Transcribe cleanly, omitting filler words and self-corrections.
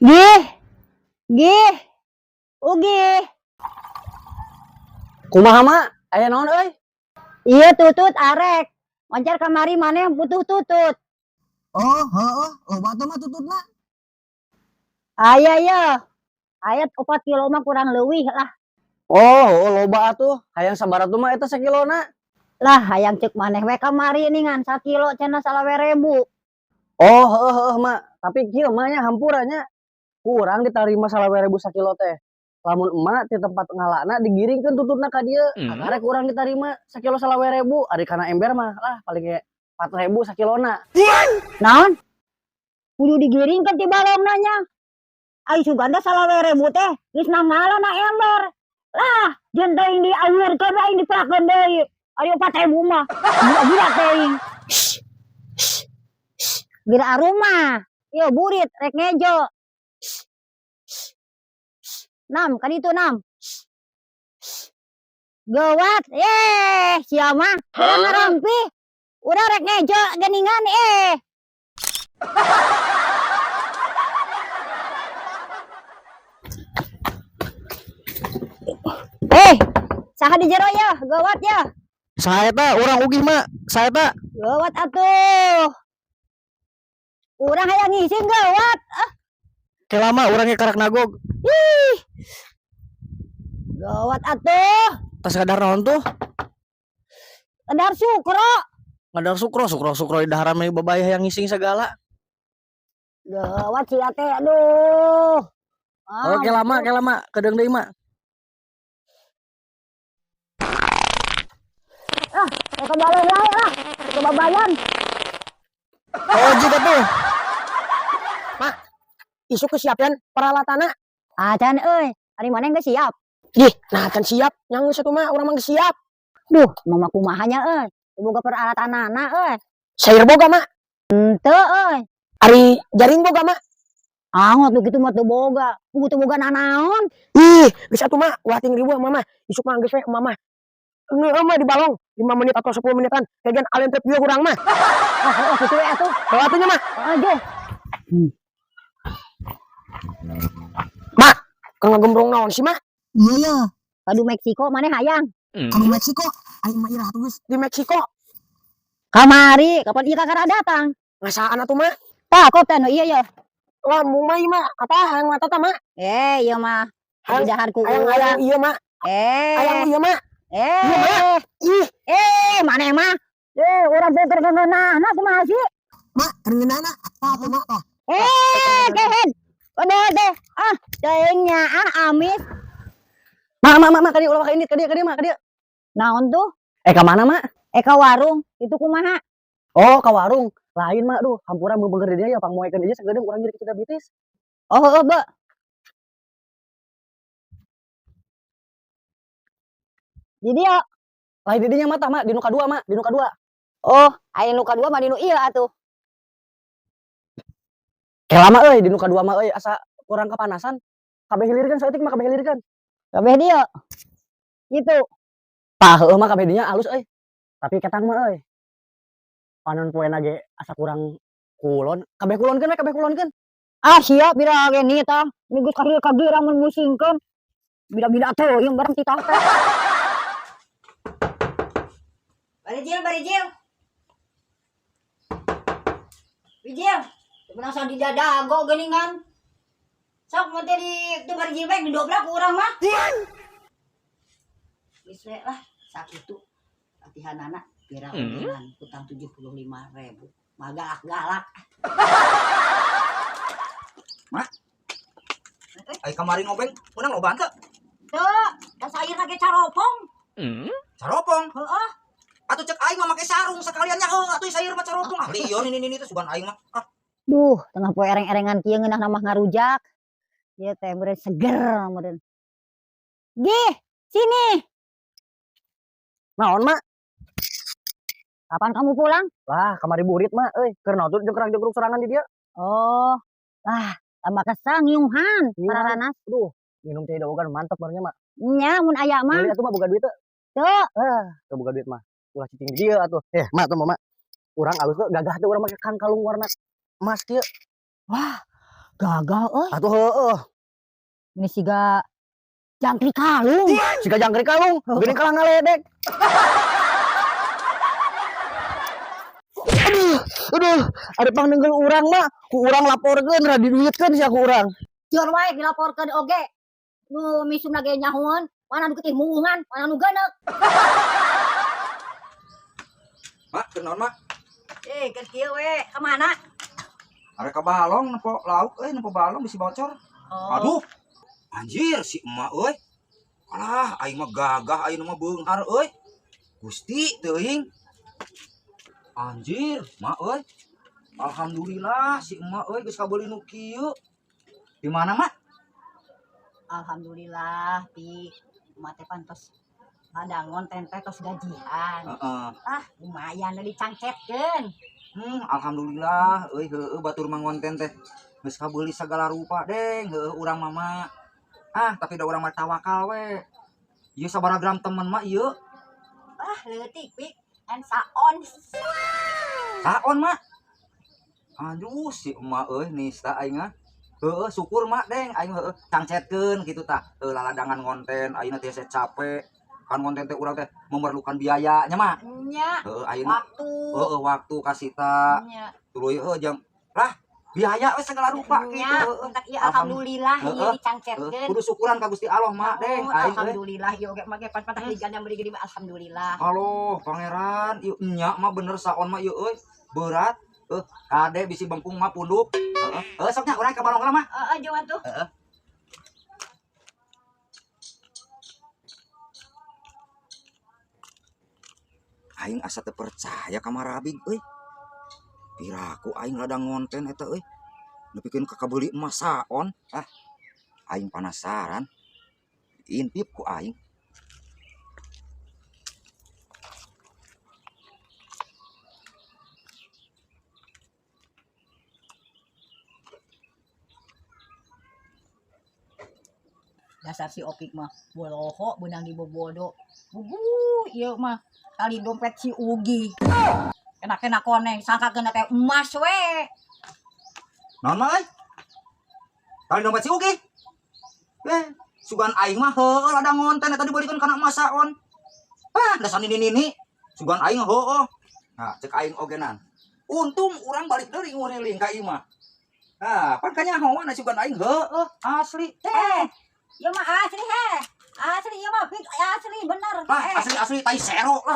Gih. Gih. Ugi. Kumaha, Mak? Aya naon euy? Iya, tutut arek. Wancar kamari maneh butuh tutut. Oh, heeh, loba tuh mah tututna. Aya ya. Aya 4 kilo mah kurang leuwih lah. Oh, loba atuh. Hayang sabaraha tuh mah eta sakilona? Lah, hayang cek maneh we kamari ningan sakilo cenah 25.000. Oh, heeh heeh, Mak. Tapi kieu mah nya hampura nya. Kurang ditarima 25.000 sakilo teh. Lamun emak di tempat ngalana digiringkeun tututna ka dieu, kakara kurang ditarima sakilo 25.000. Ari kana ember mah lah paling ge 4.000 sakilona. Naon? Kudu digiringkeun ti balongna nya. Ai sugan teh 25.000 teh geus nangala na ember. Lah, jeung teuing diawurkeun aing dipelakeun deui. Ari 4.000 mah. Gila-gila teuing. Geura arumah. Ieu burit rek ngejo. Nam, kan itu nam. Gawat, sia mah. Urang ngarampi. Urang rek ngejo geningan eh. Saha di jero ya? Gawat ya. Saha eta urang ugih, Mak? Saha eta? Gawat atuh. Urang hayang ngising gawat. Ah. Ke lama urang ge karak nagog. Ih. Gawat atuh. Tas kadar naon tuh? Kadar sukro. Ngadar sukro, sukro, sukro di daharan mah babaya yang ngising segala. Gawat sia teh, aduh. Ah, Oh, ke lama, kedeung deui, Mak. Ah, ke balong wae lah, ke babayan. Oh, jika tuh. Mak, isuk kesiapan peralatanna. Acan euy, ari maneh geus siap? Ih, nah can siap, yang geus atuh mah urang mah geus siap. Duh, mama kumaha nya euy? Boga peralatanana euy. Sayur boga, Mak. Henteu euy. Ari jaring boga, Mak. Angot nu kitu mah teu boga. Kudu teu boga nanaon. Ih, geus atuh mah, ulah ting riweuh mama. Isuk mah geus we mama. Ngeuneuh mah di balong 5 menit atau 10 menitan. Kayak alen teh pieu urang mah. Oh, oh, kitu we atuh. Bawa atuh nya, Mak. Heeh, jo. Mak, keur ngagembrong naon sih, Mak? Iya ya. Kadu Meksiko maneh hayang? Kadu Meksiko, aing mah iraha tuh geus. Di Meksiko. Kamari, kapan ieu kakara datang? Ngasaan atuh, Mak? Tah, kok teh nu ieu ya? Lah, mung mah ieu mah apa hayang mata tah, Mak? Ieu mah. Hayang Di dahar ku hayang urang. hayang ieu, Mak. Hayang ieu, Mak. Ieu, Mak. Ih. Maneh mah. Urang teh keur ngeunahna kumaha sih? Mak, keur ngeunahna. Tah atuh, Mak, tah. Kehen. Udah deh. Ah, teuing nya ah amis. Mak, mak, mak, mak, ka dieu ulah ka indit, ka dieu, ka dieu, Mak, ka dieu. Naon tuh? Ka mana, Mak? Ka warung. Itu kumaha? Oh, ka warung. Lain, Mak, duh, hampura mun beungeur di dieu ya pangmoekeun ieu sagedeung urang jadi diabetes. Oh, heeh, Be. Di dieu. Lain di dinya mah tah, Mak, di nu kadua, Mak, di nu kadua. Oh, aya nu kadua mah di nu ieu atuh. Ke lama euy di nu kadua mah euy asa kurang kepanasan. Kabeh hilirkeun saeutik mah, kabeh hilirkeun. Kabeh dieu. Gitu. Tah, heueuh mah kabeh dinya alus euy. Tapi ketang mah euy. Panon poena ge asa kurang kulon. Kabeh kulonkeun we, kabeh kulonkeun. Ah, siap bira ge ni tah. Ni geus kahir kagira mun musingkeun. Bira-bira teuing barang titah teh. Barijil, barijil. Bijil, penasaran di dadago geuningan. Sok mun teh di teu barijil bae didobrak ku urang mah. Geus we lah sakitu latihanana pira omongan hutang 75.000. Mah galak-galak. Mak. Ai kamari ngobeng menang loba teu? Teu, da sairna ge caropong. Caropong? Heeh. Atuh cek aing mah make sarung sekalian nya heuh atuh sair mah caropong. Ah lion ini ini teh sugan aing mah. Ah. Duh, tengah poe ereng-erengan kieu ngeunah mah ngarujak. Ieu teh meureun seger meureun. Gih, sini. Naon, Mak? Kapan kamu pulang? Lah, kamari burit, Mak euy. Keur naon tuh jengkrang-jengkrung sorangan di dieu? Oh, lah, tambah kesang nyunghan Nyunghan. pararanas. Duh, minum cai dawogan mantep barunya, Mak. Nya mun aya mah. Meuli atuh mah boga duit teu? Teu. Ah, teu boga duit mah. Ulah cicing di dieu atuh. Mak tuh, Mak. Urang alus tuh gagah tuh urang make kan kalung warna emas kieu. Wah, Gagah euy. Atuh heueuh. Ini siga jangkrik kalung. Siga jangkrik kalung, geuning kalah ngaledek. Aduh, aduh, ada pangnenggel urang mah, ku urang laporkeun ra diduitkeun sia ku urang. Sieun wae dilaporkeun oge. Nu misumna ge nyahoeun, mana nu getih mungungan, mana nu geuneuk. Mak, keur naon, Mak? Eh, keur kieu we, ka mana? Arek ka balong nempo lauk euy, nempo balong bisi bocor. Oh. Aduh. Anjir si emak euy. Alah, aing mah gagah ayeuna mah beunghar euy. Gusti teuing. Anjir, mak euy. Alhamdulillah si emak euy geus kabeuli nu kieu. Di mana, Mak? Alhamdulillah, pi emak teh pantos ladangon teh tos gajian. Heeh. Ah, lumayan lah dicangcetkeun. Alhamdulillah euy heueuh batur mah ngonten teh. Geus kabeuli sagala rupa deng, heueuh urang mah mah. Ah, tapi da urang mah tawakal we. Ieu sabaraha gram temen mah ieu? Ah, leutik pik en saon. Saon, Mak. Aduh, si emak euy nista aing ah. Heueuh syukur mak deng aing heueuh cangcetkeun kitu tah. Heueuh laladangan ngonten ayeuna teh saya capek. Kan ngonten teh urang teh memerlukan biaya nya mak. Nya, Heueuh ayeuna waktu. heueuh waktu kasita Nya. tuluy heueuh jeung lah biaya we segala rupa kitu Nya, heueuh. entak ieu alhamdulillah ieu Heueuh. dicangcetkeun. Kudu syukuran ka Gusti Allah mak deng Oh, aing euy. alhamdulillah ieu oge mah ge pan-pan ligana meuli gede mah alhamdulillah. Halo pangeran ieu nya mah bener saon mah ieu euy berat. Kade bisi bengkung mah punduk. Heeh. Heuh sok nya urang ka balong lah mah. Heeh, jeung atuh. Heeh. Aing asa teu percaya ka Marabig euy. Piraku aing ladang ngonten eta euy. Nepikeun ka kabeuli emas saon. Ah, aing penasaran. Intip ku aing. Dasar si Opik mah boloho beunang dibobodo. Bubu ieu mah kali dompet si Ugi. Kena-kena koneng sangka kena teh emas we. Naon mah euy? Kali dompet si Ugi. Sugan aing mah heueuh ladang ngonten eta dibeulikeun kana emas saon. Ah, dasar nini-nini. Sugan aing heueuh. Nah, cek aing ogenan. Untung urang balik deui nguriling ka imah. Nah, pan kanyahoan sugan aing heueuh asli. Ieu mah asli he. Asli ieu mah pik asli bener. Lah, asli-asli tai sero lah.